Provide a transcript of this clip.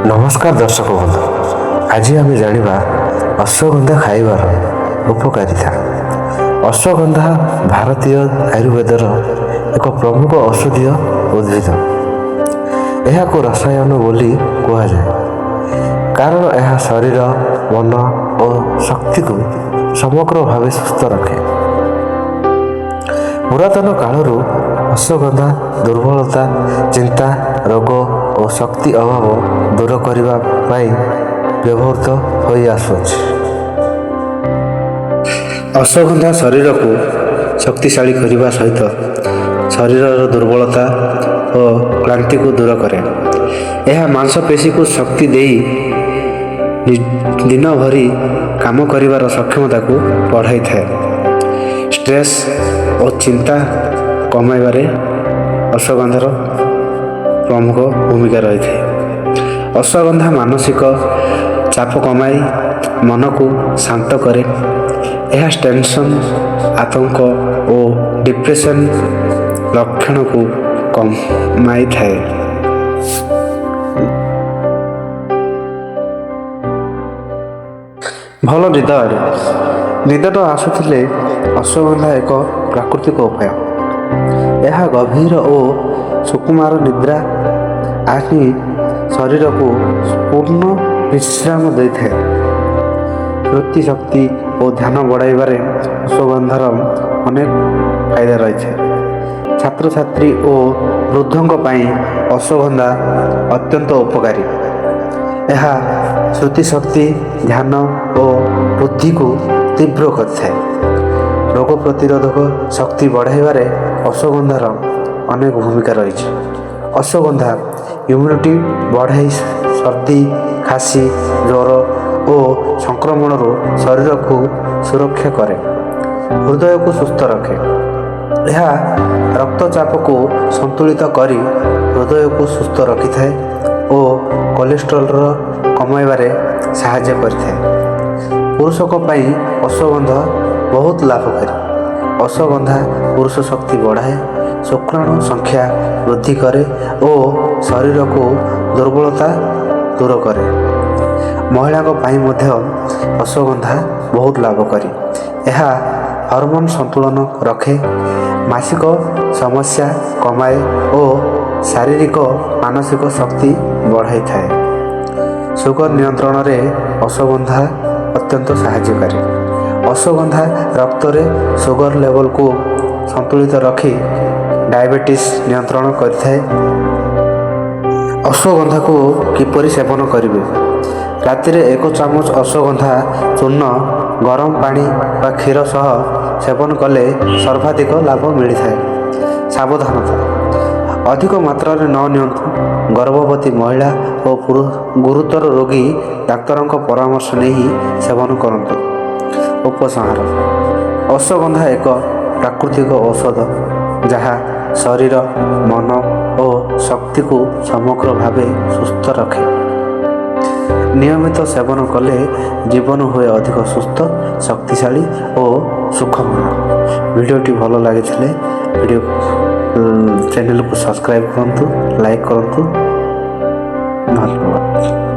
ନମସ୍କାର ଦର୍ଶକ ବନ୍ଧୁ, ଆଜି ଆମେ ଜାଣିବା ଅଶ୍ୱଗନ୍ଧା ଖାଇବାର ଉପକାରିତା। ଅଶ୍ୱଗନ୍ଧା ଭାରତୀୟ ଆୟୁର୍ବେଦର ଏକ ପ୍ରମୁଖ ଔଷଧୀୟ ଉଦ୍ଭିଦ। ଏହାକୁ ରସାୟନ ବୋଲି କୁହାଯାଏ, କାରଣ ଏହା ଶରୀର, ମନ ଓ ଶକ୍ତିକୁ ସମଗ୍ର ଭାବେ ସୁସ୍ଥ ରଖେ। ପୁରାତନ କାଳରୁ ଅଶ୍ୱଗନ୍ଧା ଦୁର୍ବଳତା, ଚିନ୍ତା, ରୋଗ ଓ ଶକ୍ତି ଅଭାବ ଦୂର କରିବା ପାଇଁ ବ୍ୟବହୃତ ହୋଇ ଆସୁଅଛି। ଅଶ୍ୱଗନ୍ଧା ଶରୀରକୁ ଶକ୍ତିଶାଳୀ କରିବା ସହିତ ଶରୀରର ଦୁର୍ବଳତା ଓ କ୍ଳାନ୍ତିକୁ ଦୂର କରେ। ଏହା ମାଂସପେଶୀକୁ ଶକ୍ତି ଦେଇ ଦିନଭରି କାମ କରିବାର ସକ୍ଷମତାକୁ ବଢ଼ାଇଥାଏ। ଷ୍ଟ୍ରେସ୍ ଓ ଚିନ୍ତା କମାଇବାରେ ଅଶ୍ୱଗନ୍ଧାର ପ୍ରମୁଖ ଭୂମିକା ରହିଥାଏ। ଅଶ୍ୱଗନ୍ଧା ମାନସିକ ଚାପ କମାଇ ମନକୁ ଶାନ୍ତ କରେ। ଏହା ଟେନସନ୍, ଆତଙ୍କ ଓ ଡିପ୍ରେସନ୍ ଲକ୍ଷଣକୁ କମାଇଥାଏ। ଭଲ ନିଦ ଆଣେ। ନିଦ ନ ଆସୁଥିଲେ ଅଶ୍ୱଗନ୍ଧା ଏକ ପ୍ରାକୃତିକ ଉପାୟ। ଏହା ଗଭୀର ଓ ସୁକୁମାର ନିଦ୍ରା ଆଣି ଶରୀରକୁ ପୂର୍ଣ୍ଣ ବିଶ୍ରାମ ଦେଇଥାଏ। ସ୍ମୃତି ଶକ୍ତି ଓ ଧ୍ୟାନ ବଢ଼ାଇବାରେ ଅଶ୍ୱଗନ୍ଧାର ଅନେକ ଫାଇଦା ରହିଥାଏ। ଛାତ୍ରଛାତ୍ରୀ ଓ ବୃଦ୍ଧଙ୍କ ପାଇଁ ଅଶ୍ୱଗନ୍ଧା ଅତ୍ୟନ୍ତ ଉପକାରୀ। ଏହା ସ୍ମୃତିଶକ୍ତି, ଧ୍ୟାନ ଓ ବୁଦ୍ଧିକୁ ତୀବ୍ର କରିଥାଏ। ରୋଗ ପ୍ରତିରୋଧକ ଶକ୍ତି ବଢ଼ାଇବାରେ ଅଶ୍ୱଗନ୍ଧାର ଅନେକ ଭୂମିକା ରହିଛି। ଅଶ୍ୱଗନ୍ଧା ଇମ୍ୟୁନିଟି ବଢ଼ାଇ ସର୍ଦ୍ଦି, ଖାସି, ଜ୍ୱର ଓ ସଂକ୍ରମଣରୁ ଶରୀରକୁ ସୁରକ୍ଷା କରେ। ହୃଦୟକୁ ସୁସ୍ଥ ରଖେ। ଏହା ରକ୍ତଚାପକୁ ସନ୍ତୁଳିତ କରି ହୃଦୟକୁ ସୁସ୍ଥ ରଖିଥାଏ ଓ କୋଲେଷ୍ଟ୍ରଲର କମାଇବାରେ ସାହାଯ୍ୟ କରିଥାଏ। ପୁରୁଷଙ୍କ ପାଇଁ ଅଶ୍ୱଗନ୍ଧା ବହୁତ ଲାଭକାରୀ। ଅଶ୍ୱଗନ୍ଧା ପୁରୁଷ ଶକ୍ତି ବଢ଼ାଏ, ଶୁକ୍ରାଣୁ ସଂଖ୍ୟା ବୃଦ୍ଧି କରେ ଓ ଶରୀରକୁ ଦୁର୍ବଳତା ଦୂର କରେ। ମହିଳାଙ୍କ ପାଇଁ ମଧ୍ୟ ଅଶ୍ୱଗନ୍ଧା ବହୁତ ଲାଭକାରୀ। ଏହା ହରମୋନ୍ ସନ୍ତୁଳନ ରଖେ, ମାସିକ ସମସ୍ୟା କମାଏ ଓ ଶାରୀରିକ ମାନସିକ ଶକ୍ତି ବଢ଼ାଇଥାଏ। ସୁଗର ନିୟନ୍ତ୍ରଣରେ ଅଶ୍ୱଗନ୍ଧା ଅତ୍ୟନ୍ତ ସାହାଯ୍ୟକାରୀ। ଅଶ୍ୱଗନ୍ଧା ରକ୍ତରେ ସୁଗର ଲେଭଲକୁ ସନ୍ତୁଳିତ ରଖି ଡାଇବେଟିସ୍ ନିୟନ୍ତ୍ରଣ କରିଥାଏ। ଅଶ୍ୱଗନ୍ଧାକୁ କିପରି ସେବନ କରିବେ? ରାତିରେ 1 ଚାମଚ ଅଶ୍ୱଗନ୍ଧା ଚୂର୍ଣ୍ଣ ଗରମ ପାଣି ବା କ୍ଷୀର ସହ ସେବନ କଲେ ସର୍ବାଧିକ ଲାଭ ମିଳିଥାଏ। ସାବଧାନତା: ଅଧିକ ମାତ୍ରାରେ ନ ନିଅନ୍ତୁ। ଗର୍ଭବତୀ ମହିଳା ଓ ଗୁରୁତର ରୋଗୀ ଡାକ୍ତରଙ୍କ ପରାମର୍ଶ ନେଇ ସେବନ କରନ୍ତୁ। ଉପସଂହାର: ଅଶ୍ୱଗନ୍ଧା ଏକ ପ୍ରାକୃତିକ ଔଷଧ, ଯାହା ଶରୀର, ମନ ଓ ଶକ୍ତିକୁ ସମଗ୍ର ଭାବେ ସୁସ୍ଥ ରଖେ। ନିୟମିତ ସେବନ କଲେ ଜୀବନ ହୁଏ ଅଧିକ ସୁସ୍ଥ, ଶକ୍ତିଶାଳୀ ଓ ସୁଖମୟ। ଭିଡ଼ିଓଟି ଭଲ ଲାଗିଥିଲେ ଭିଡ଼ିଓ ଚ୍ୟାନେଲକୁ ସବସ୍କ୍ରାଇବ୍ କରନ୍ତୁ, ଲାଇକ୍ କରନ୍ତୁ। ଧନ୍ୟବାଦ।